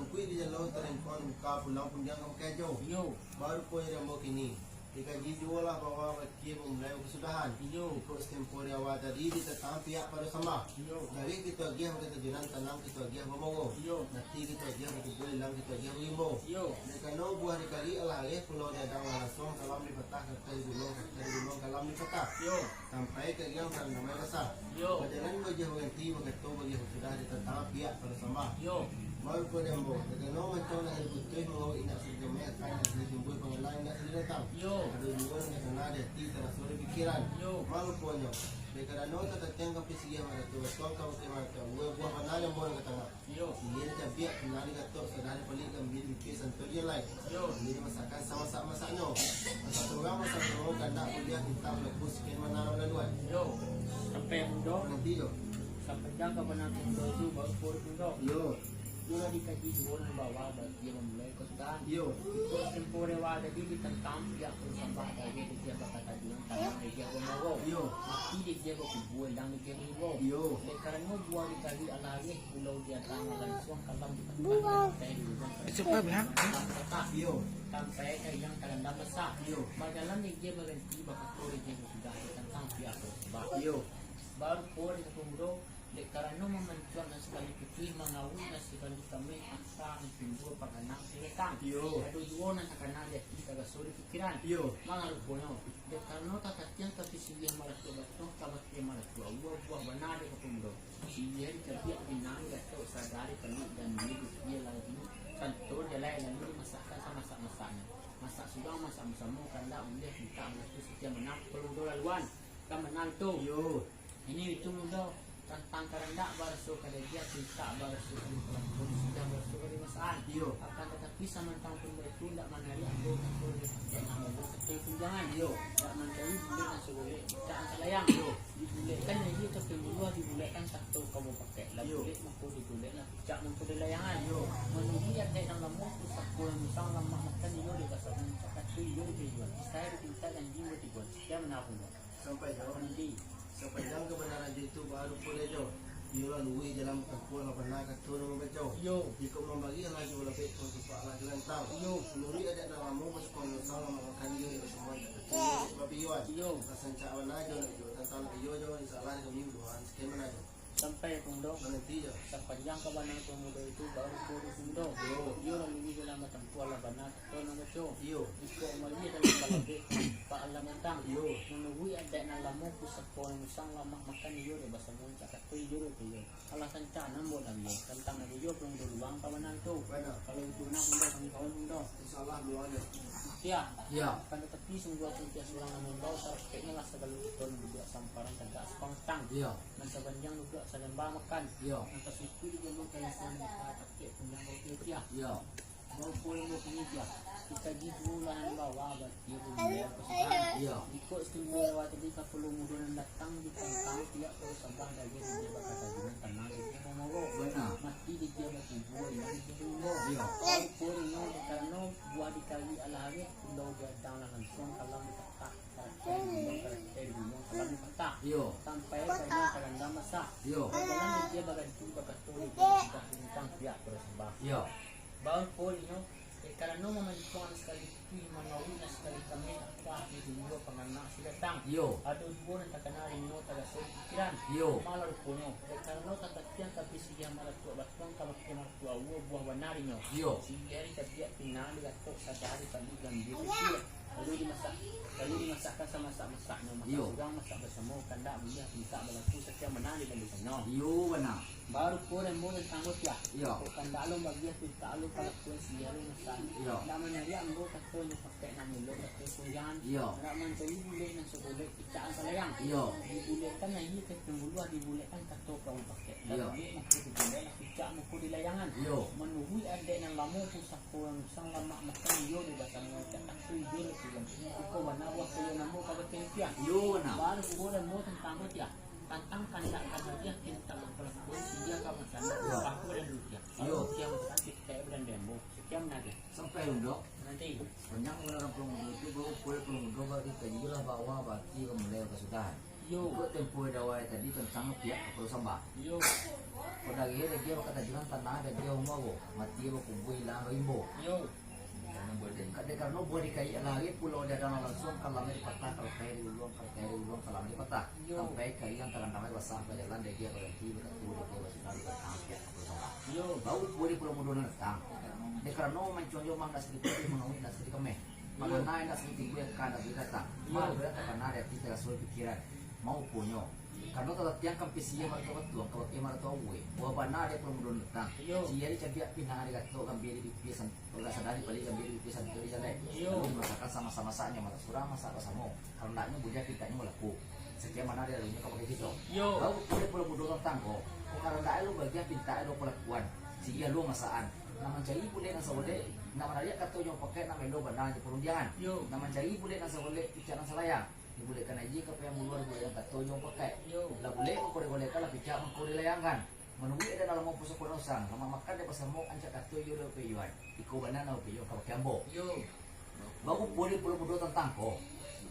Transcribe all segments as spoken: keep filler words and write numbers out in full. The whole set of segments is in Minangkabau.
Kuik di jalo talempong buka pulang pundiang ka pakai ajo. Iyo. Baru ko di ambo kini. Dikaji juo lah bahwa bakia bamulai kasudahan. Iyo. Iko satempo di awal tadi ditantang pihak pado sambah. Iyo. Dari kito agiah bakatajunan tanang kito agiah bamoro. Iyo. Nanti kito agiah bakubua ilang kito agiah barimbau. Iyo. Dek karano buah di kali alah areh pulau di adang lah lansuang kalam dipatah, kata di gunung, kata di gunung kalam dipatah. Iyo. Sampai ka riang sanan damai basa. Yo. Bajalan bagiah baranti, bakato bagiah basudah, ditantang pihak pado sambah. Yo. Baru ko di ambo, dek karano mancong nan ka diputuih, mangawik indak sadijamai, akan nan ka ditimbua, pangana indak sadidantang. Yo. Ado juo nan takana di ati, taraso di pikiran. Yo. Maluponyo, dek karano tatatiang ka pisigiah maratua, batuang ka bakeh maratua, buah-buah bana di ambo nan ka tangah. Iyo. Inyo dicabiak, pinang digatok, sadang dipalik, gambia dipikir, santo dialai. Iyo. Inyo dimasakkan samasak-masaknyo. Masak surang, masak surang, kandak buliah, pintak balaku, sakian bana laluan. Iyo. Sampai mudo. Nanti yo. Sapanjang kabanangan mudo itu, baru pori mudo. Iyo. Iyo lah dikaji juo nan bawa, bagi nan mulai kasudahan. Iyo. Iko satempo di awal tadi ditantang pihak pado sambah, dari digiah bakatajunan, tanang digiah bamoro. Iyo. Mati digiah bakubua, ilang digiah barimbau. Iyo. Dek karano buah di kali alah areh, pulau di adang lah lansuang kalam dipatah, katai di gunung katai. Suka bilang. Iyo. Sampai ka riang kalam basa. Iyo. Bajalan digiah baranti, bakato digiah basudah, ditantang pihak pado sambah. Iyo. Baru ko di kampung mudo, dek karano mamancuang nan sakali putuih, mangawik nan sakali kameh, asa nan timbua, pangana nan datang. Iyo. Ado juo nan takana di ati, taraso di pikiran. Iyo. Manga ruponyo, dek karano tatatiang ka pisigiah maratua, batuang ka bakeh maratua, buah-buah bana di kampung mudo. Siriah dicabiak, pinang digatok, sadang dipalik, gambia dipikir, lalu santo dialai, lalu dimasakkan samasak-masaknyo. Masak surang, masak basamo, kandak buliah, pintak balaku, sakian bana, kampung mudo laluan. Ka mano tu? Iyo. Ini itu mudo, tantang karandak baraso ka diagiah, pintak baraso ka dipalakuan, sudah baraso ka dimasakkan. Iyo. Akan tatapi, samantang pun baitu, indak manarik ambo kato di pakai nan babuah kato tunjangan. Iyo. Indak mancari bulek nan sagolek, picak nan salayang. Iyo. Dibulekkan nan iyo ka pambuluah, dibulekkan kato ka bapakek. Lah Iyo. Bulek mako digolek, lah picak mako dilayangan. Iyo. Manuruik adaik nan lamo, pusako nan usang, lamak makan iyo dek basamo, cakak tu iyo dek tujuan. Saya dipinta janji buat tibuan. Sakian bana ambo. Sampai jo. Nanti. Sapanjang kabanaran jo itu baru pun jo. Iyolah luruih jalan batampuah, lah bana kato nan mambaco. Iyo. Jikok mambari alah jo balabek, kok tupak alah jo rantang. Iyo. Manuruik adaik nan lamo, pusako nan usang, lamak makan iyo dek basamo, cakak tu iyo dek bapiyuan. Iyo. Lah rancak bana jo, nak jo tantang iyo jo, insya Allah kami badoa. Sakian bana jo. Sampai ka mudo. Mananti jo. Sapanjang kabanaran mudo itu baru ko di mudo. Iyo. Iyo lah luruih jalan batampuah, lah bana kato nan mambaco. Iyo. Jikok mambari dalam balabek, tupak alah rantang. Iyo. Manuruik adaik nan lamo, pusako nan usang, lamak makan iyo dek basamo, cakak tu iyo dek tujuan. Alah rancak nan buat dan iyo. Tantang ado juo pun duluang kabanangan tu. Bana. Kalau itu nak mudo, kami kawan mudo. Insya Allah duluan jo. Iyo. Iyo. Kan tatapi sungguah pun tiap surang nan mambao, sarapeknyo lah sagalo kito nan duduak samparan tagak sapantang. Iyo. Nan sabandiang duduak salamba makan. Iyo. Nan tasukuik di jalua kalisian, nan takek punjang bau tiah-tiah. Iyo. Bau pun bau panitia. Dikaji juo lah nan bawa, batia bumbu kasudahan. Iyo. Iko istimewa tadi kapalo mudo nan datang ditantang pihak pado sambah, dari digiah bakatajunan, tanang digiah bamoro. Bana. Mati digiah bakubua, ilang digiah barimbau. Iyo. Bau pun inyo dek karano buah di kali alah areh, pulau di adang lah lansuang kalam dipatah. Karakter di gunung, karakter di gunung, kalam dipatah. Iyo. Sampai ka riang kalam basa. Iyo. Bajalan digiah baranti, bakato digiah basudah, ditantang pihak pado sambah. Iyo. Bau pun inyo, dek karano mamancuang nan sakali putuih, mangawik nan sakali kameh, asa nan timbua, pangana nan datang. Iyo. Ado juo nan takana di inyo, taraso di pikiran. Iyo. Malah ruponyo, dek karano tatatiang ka pisigiah maratua, batuang ka bakeh maratua, buah-buah bana di inyo. Iyo. Siriah dicabiak, pinang digatok, sadang dipalik, gambia dipikir. Lalu dimasak, lalu dimasakkan samasak-masaknyo, masak Iyo. Surang, masak basamo, kandak buliah, pintak balaku, sakian bana dibandingkannyo. Iyo, bana. Baru ko ambo tantang butiah. Iyo. Kok kandak alun bagiah, pintak alun palakuan, siriah alun masak. Iyo. Ndak manyariak ambo kato nyo pakek nan elok, kato tunjangan. Iyo. Ndak mancari bulek nan sagolek, picak nan salayang. Iyo. Dibulekkan nan iyo ka pambuluah, dibulekkan kato ka urang pakek. Iyo. Bulek mako digolek, lah picak mako dilayangan. Iyo. Manuruik adaik nan lamo, pusako nan usang, lamak makan iyo dek basamo, cakak tu iyo dek tujuan. Iko bana buah kayo nan ambo ka batiah-tiah. Iyo, bana. Baru ko ambo tantang butiah. Tantang kandak ka batiah, pintak ka palakuan, siriah ka mancana, Iyo. Paku dan butiah. Iyo. Butiah makan, pintak badan di ambo. Sakian bana. Sampai, Dok. Nanti. Sapanjang urang Pulau Mudo tu, baru pulang Pulau Mudo, bari kaji lah bawa baki ka mulai kasudahan. Yo. Ikuik tempo dawai tadi tantang piak kapalo sambah. Yo. Kok dari dia bakatajunan tanah, dari dia umua bo. Mati bakubua ilang baimbo. Yo. Dek karano buah dikaik lari pulau di adang langsuang, kalamnyo dipatah, karatai diuluang, karatai diuluang, kalamnyo dipatah. Yo. Sampai kari nan tarandam basah bajalan, dari dia baranti, bakatu, dari dia basudah, dipatah, piak kapalo sambah. Yo. Bau buah di pulau mudo nan datang. Dek karano mancuang jo mah nak sakali mangawik, nak sakali kameh. Yo. Pangana indak sakali tibo, yang ka indak sakali datang. Yo. Mah, takana di ati, taraso di pikiran. Maupunyo. Karano tatatiang kampia siah maratok batuang, kabakeh maratok awai. Buah bana di pulau mudo nan datang. Yo. Siah dicabiak pinang di gatok, gambia di pipia san-, urang sadang dipaliak, gambia di pipia santuak di jalai. Yo. Lalu dimasakkan samasak-masaknyo, masak surang, masak basamo. Karandaknyo buliah, pintaknyo balaku. Sakian bana di alunyo kabakeh kito. Yo. Bau buah di pulau mudo tantang ko. Kok karandak alun bagiah, pintak alun palakuan. Siah alun masakan. Nak mancari bulek nan sagolek, nak manariak kato jo mupakaik, nak maelo bana jo parundiangan. Yo. Nak mancari bulek nan sagolek, picak nan salayang. Dibulekkan aia ka payang buluah, dibulekkan kato jo mupakaik. Yo. Lah bulek mangko digolekkan, lah picak mangko dilayangkan. Manuruik adat nan lamo pusako nan usang, lamak makan dek basamo, ancak kato iyo dek bapaiyoan. Iko bana nan bapaiyoan kabakeh ambo. Yo. Bau buah di pulau mudo tantang ko.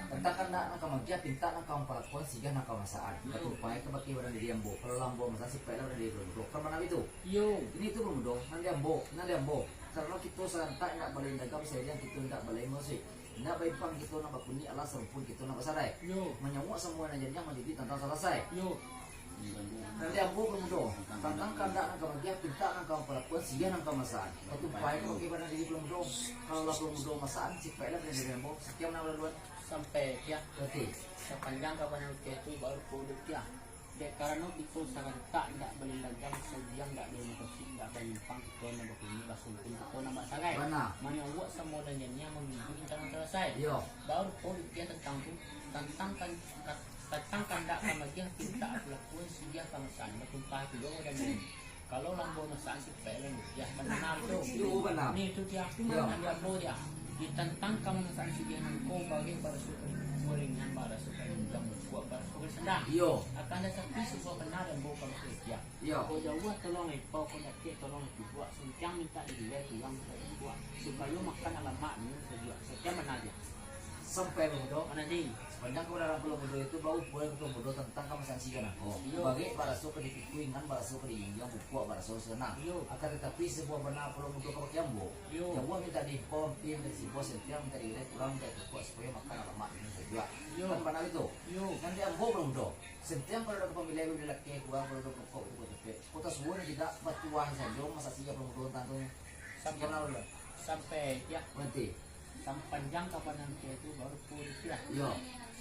Tantang kandak nan ka magiah, pintak nan ka mampalakuan, siah nan ka masakan. Yo. Batumpaik kabakeh badan diri ambo. Kalau lah ambo masakan, sipaiklah badan diri pulau mudo. Kan bana baitu? Yo. Kini tu pulau mudo, nan di ambo, nan di ambo. Karano kito sarantak indak balai dagang, sairiang kito indak balai mangasuik. Indak baimpang kito nan bakunik, alah sarumpun kito nan basarai. Yo. Manyauak samua nan jadiah manjadi tantang salasai. Yo. Nan di ambo pulau mudo, tantang kandak nan ka magiah, pintak nan ka mampalakuan, siah nan ka masakan. Batumpaik kabakeh badan diri pulau mudo. Kalau lah pulau mudo masakan, sipaiklah badan diri ambo. Sakian bana laluan. Sampai, yo. Oke. Sapanjang kabanan ukeh tu baru pulo, yo. Dek karano kito sarantak indak balai dagang, sairiang indak balai mangasuik, indak baimpang kito nan bakunik, basumpun kito nan basarai. Bana. Manyauak samua nan janiah, mangimbau indak nan salasai. Yo. Baru ko dikira tantang tu, tantang kan, ka-, tantang kandak ka magiah, pintak palakuan, siah ka masakan, batumpaik pulo badan diri. Kalau lah ambo masakan, sipaiklah, yo, kan bana tu. Yo, bana. Ni tu, yo. Yo. Nan di ambo, yo. Di tantang ka mamasakan siah nangko, barek baraso ka dipukua, ringan baraso ka diinjang, bungkuak baraso ka disandang. Yo. Akan tatapi sabuah bana di ambo kabakeh kito. Yo. Kok jauah tolong ipau, kok dakek tolong ipubuak, santiang mintak digulai, kurang mintak dibuak, supayo makan alamak minum sajuak. Sakian bana, yo. Sampai pulau mudo. Mano, Ji? Sapanjang kabanaran pulau mudo itu, bau buah pulau mudo tantang ka masakan siah nangko. Yo. Barek baraso ka dipikua, ringan baraso ka diinjang, bungkuak baraso ka disandang. Yo. Akan tatapi sabuah bana pulau mudo kabakeh ambo. Yo. Jauah mintak diimpau, ampia mintak disibuah, santiang mintak digulai, kurang mintak dipupuk, supayo makan alamak minum sajuak. Yo. Kan bana itu? Yo. Nan di ambo pulau mudo. Santiang kalau ado ka pamilihan, bibia lakeh kurang, kalau ado ka pokok, itu ka capek. Kok tasuo nan tidak batuah sajo, masak siah pulau mudo tantang tu. Sampai, sampai, yo. Nanti. Sapanjang kabanan ukeh tu baru pulo, yo. Yo.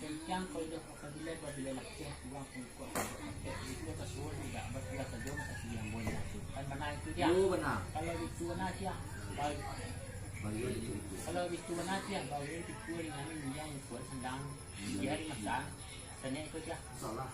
Santiang kalau ado ka pamilihan, bibia lakeh kurang, pokok, itu ka capek. Itu tasuo nan tidak batuah sajo, masak siah pulau mudo tu. Kan bana itu, yo. Yo, bana. Kalau itu bana, yo. Baru. Baru itu. Kalau itu bana, yo. Baru itu ringan, injang, bungkuak, sandang. Yo. Di masakan. Sanak itu, yo. Insyaallah.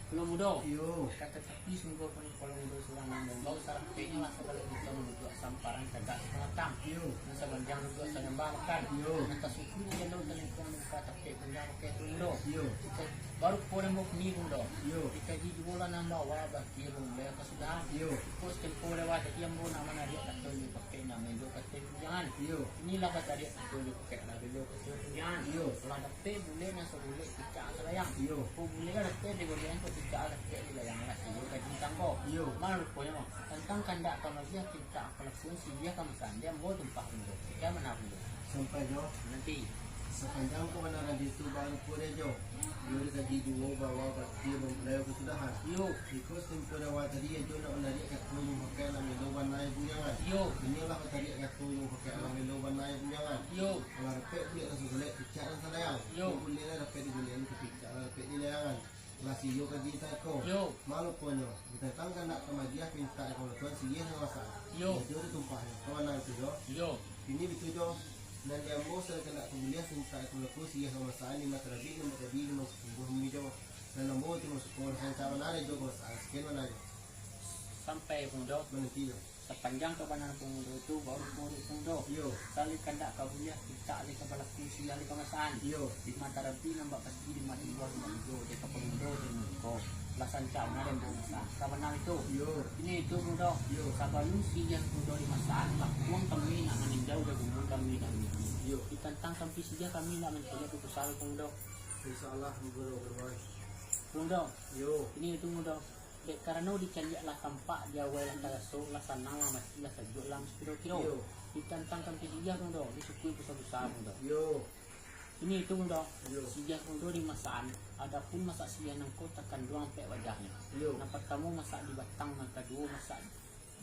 Pulau mudo. Yo. Ka tatapi sungguah pun pulau mudo surang nan bau, sarapeknyo lah sabaleh kito manujuak samparan tagak di pamatang. Yo. Nan sapanjang duduak sanyambah makan. Yo. Nan tasukuik nan jaleh talingkuang muka, tapek panjang pakai pulau mudo. Yo. Kito baru pulo nan bau kini pulau mudo. Yo. Dikaji juo lah nan bawa, bakiro mulai kasudahan. Yo. Iko satempo lewat tadi ambo nak manariak kato jo mupakaik, nak maelo kato jo parundiangan. Yo. Iko lah batariak kato jo mupakaik, lah maelo kato jo parundiangan. Yo. Lah dapek bulek nan sagolek, picak nan salayang. Yo. Kok bulek lah dapek di golekan, kok picak lah dapek di layangan, lah sajo kaji tantang ko. Yo. Mano ruponyo, tantang kandak ka magiah, pintak palakuan, siah ka masakan, di ambo tumpah pulo mudo. Sakian bana pulo mudo. Sampai jo. Nanti. Sapanjang kabanaran itu baru pulo mudo. Yo dikaji juo bawa, bakiro mulai kasudahan. Yo. Iko satempo lewat tadi, ajo nak manariak kato jo mupakaik, nak maelo bana jo parundiangan. Yo. Kini lah batariak kato jo mupakaik, lah maelo bana jo parundiangan. Yo. Lah dapek bulek nan sagolek, picak nan salayang. Yo. Bulek lah dapek di golekan, picak lah dapek di layangan. Lah sajo kaji tantang ko. Yo. Mano ruponyo, tantang kandak ka magiah, pintak ka palakuan, siah ka masakan. Yo. Sajo ditumpahnyo. Kan bana itu, yo? Yo. Kini baitu jo, nan di ambo sadang kandak ka buliah, pintak ka palakuan, siah ka masakan, di mata Rabi, di mata Rabi, di mata tumbuah bumi jo. Nan ambo tu masuko, rancak bana jo ka masakan. Sakian bana jo. Sampai pulo mudo. Mananti jo. Sapanjang kabanaran pulo mudo tu, baru pulo mudo. Yo. Sakali kandak ka buliah, pintak lai ka balaku, siah lai ka masakan. Yo. Di mata Rabi nampak pasti, di mata tumbuah nampak ijo, dek ka pulo mudo, dek muko. Lah sancak bana den bawa masakan. Ka bana itu? Yo. Kini itu pulo mudo. Yo. Sabalun siah pulo mudo dimasakan, lakuang kami nak maninjau jo gumun kami nak mangikuik. Yo. Di tantang sampai siah kami nak mancaliak putusan pulo mudo. Insyaallah, Guru, Guru. Tunggu dong. Yo. Ini tunggu dong. Dek karano dicaliak lah tampak, di awai lah taraso, lah sanang lah mati, lah sajuak lah sakiro-kiro. Iyo. Ditantang tampil siriah tunggu dong, disukui busa-busa tunggu dong. Yo. Ini tunggu dong. Iyo. Siriah tunggu dong dimasakan. Adapun masak siriah nangko takanduang ampek wajahnyo. Iyo. Nan partamo masak di batang, nan kaduo masak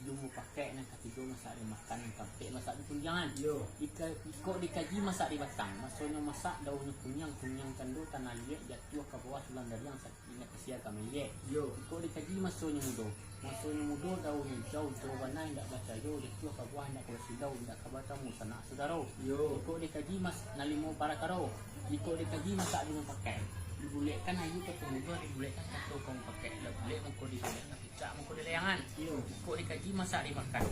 di mupakaik, nan katigo masak di makan, nan kaampek masak di punjangan. Iyo. Ika, iko dikaji masak di batang, masonyo masak daunnyo kuniang, kuniang tando tanah liek, jatuah ka bawah tulang dariang, sakik indak ka sia ka maliek. Iyo. Iko dikaji masonyo mudo, masonyo mudo daunnyo ijau, ijau bana indak bacayo, jatuah ka bawah indak ka basilau, indak ka batamu sanak sudaro. Iyo. Iko dikaji mas nalimo parakaro. Iko dikaji masak di mupakaik. Dibulekkan aia ka pangulu, dibulekkan kato ka mupakaik. Lah bulek mangko dibulek, lah picak mangko dilayangan. Iyo. Iko dikaji masak di makan.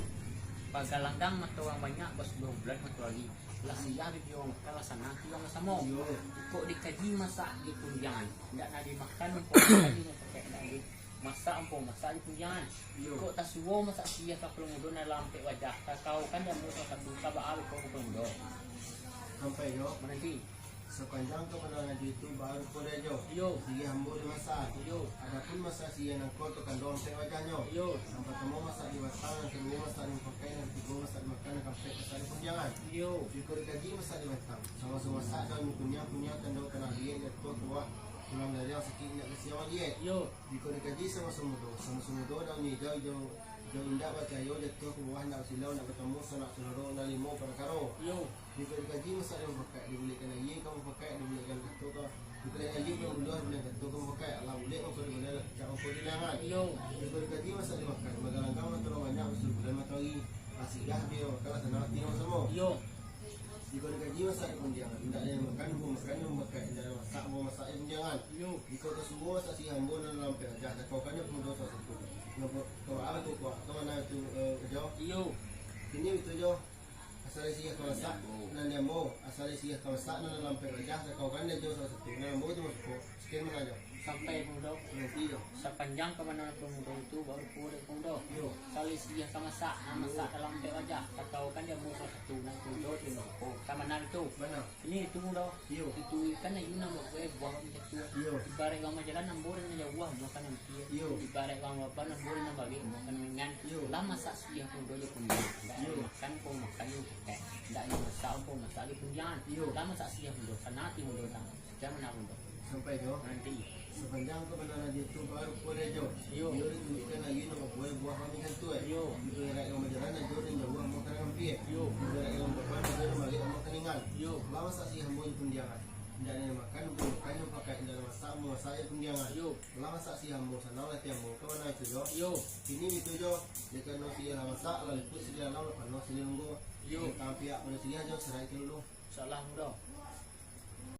Bagalanggang mato urang banyak, basuluah bulan matoari. Lah siriah bibia urang makan, lah sanang ati urang basamo. Iyo. Iko dikaji masak di punjangan. Indak nak dimakan, mangko makan di mupakaik, indak di masak, mangko masak di punjangan. Iyo. Iko tasuo masak siriah ka pangulu, nan lah ampek wajah. Takaokan di ambo salah satu, ka baa beko ka pangulu. Sampai jo. Mananti. Sapanjang kabanaran itu baru ko diajo. Iyo. Siriah ambo dimasak. Iyo. Adapun masak siriah nangko takanduang ampek wajahnyo. Iyo. Nan partamo masak di batang, nan kaduo masak di mupakaik, nan katigo masak di makan, nan kaampek masak di punjangan. Iyo. Iko dikaji masak di batang. Samaso masak daunnyo kuniang, kuniang tando tanah liek, jatuah ka bawah tulang dariang, sakik indak ka sia maliek. Iyo. Iko dikaji samaso mudo, samaso mudo daunnyo ijau, ijau, ijau indak bacayo, jatuah ka bawah indak basilau, indak batamu sanak sudaro, nalimo parakaro. Iyo. Iko dikaji masak di mupakaik, dibulekkan aia ka mupakaik, dibulekkan kato ka, dibulekkan aia ka pangulu, dibulekkan kato ka mupakaik, lah bulek mangko dibulek, lah picak mangko dilayangan. Iyo. Iko dikaji masak di makan, bagalanggang mato urang banyak, basuluah bulan matoari. Lah siriah bibia urang makan, lah sanang ati urang basamo. Iyo. Iko dikaji masak di punjangan, indak ado nan makan, ambo makan, ambo mupakaik, indak ado nan masak, ambo masak di punjangan. Iyo. Iko tasuo masak siriah ambo nan lah ampek wajah, takaokan di pangulu salah satu. Nan pa-, ka baa beko, ka baa, ka bana itu, eh, jo. Iyo. Kini itu jo. Asal siriah ka masak, nan di ambo. Asal siriah ka masak, nan lah ampek wajah, takaokan di jo salah satu. Nan ambo tu masuko. Sakian mah jo. Sampai pangulu. Nanti jo. Sapanjang kabanaran pangulu itu baru ko dek pangulu. Iyo. Asal siriah ka masak, nan masak dalam ampek wajah. Takaokan di ambo salah satu, nan pangulu tu masuko. Ka bana itu. Bana. Ini itu pangulu. Iyo. Itu ikan ayu nan babuah, buah macam tu. Iyo. Ibarat urang bajalan, ambo nan jauah, ambo kan nan pi. Iyo. Ibarat urang baba, ambo nan baliak, ambo kan nan ringan. Iyo. Lah masak siriah pangulu jo punjangan. Indak Iyo. Makan ko makan di mupakaik. Indak masak ko masak di punjangan. Iyo. Lah masak siriah pangulu, sanang ati pangulu, sanang. Sakian mah pangulu. Sampai jo. Nanti. Sapanjang kabanaran itu baru ko diajo. Iyo. Iyo ditunjuakkan aia nan babuah, buah mami kan tu, eh. Iyo. Ibarat urang bajalan, ajo nan jauah, ambo kan nan pi. Iyo. Ibarat urang baba, ajo nan baliak, ambo kan nan ringan. Iyo. Lah masak siriah ambo jo punjangan. Indak ado nan makan, ambo makan jo mupakaik, indak ado nan masak, ambo masak jo punjangan. Iyo. Lah masak siriah ambo, sanang lah ati ambo, ka bana itu jo. Iyo. Kini bitu jo, dek karano siriah lah masak, lah lipuik siriah dalam, lah panuah siriah lungguah. Iyo. Tampiak pado siriah jo, saraik tu dulu. Insyaallah pangulu.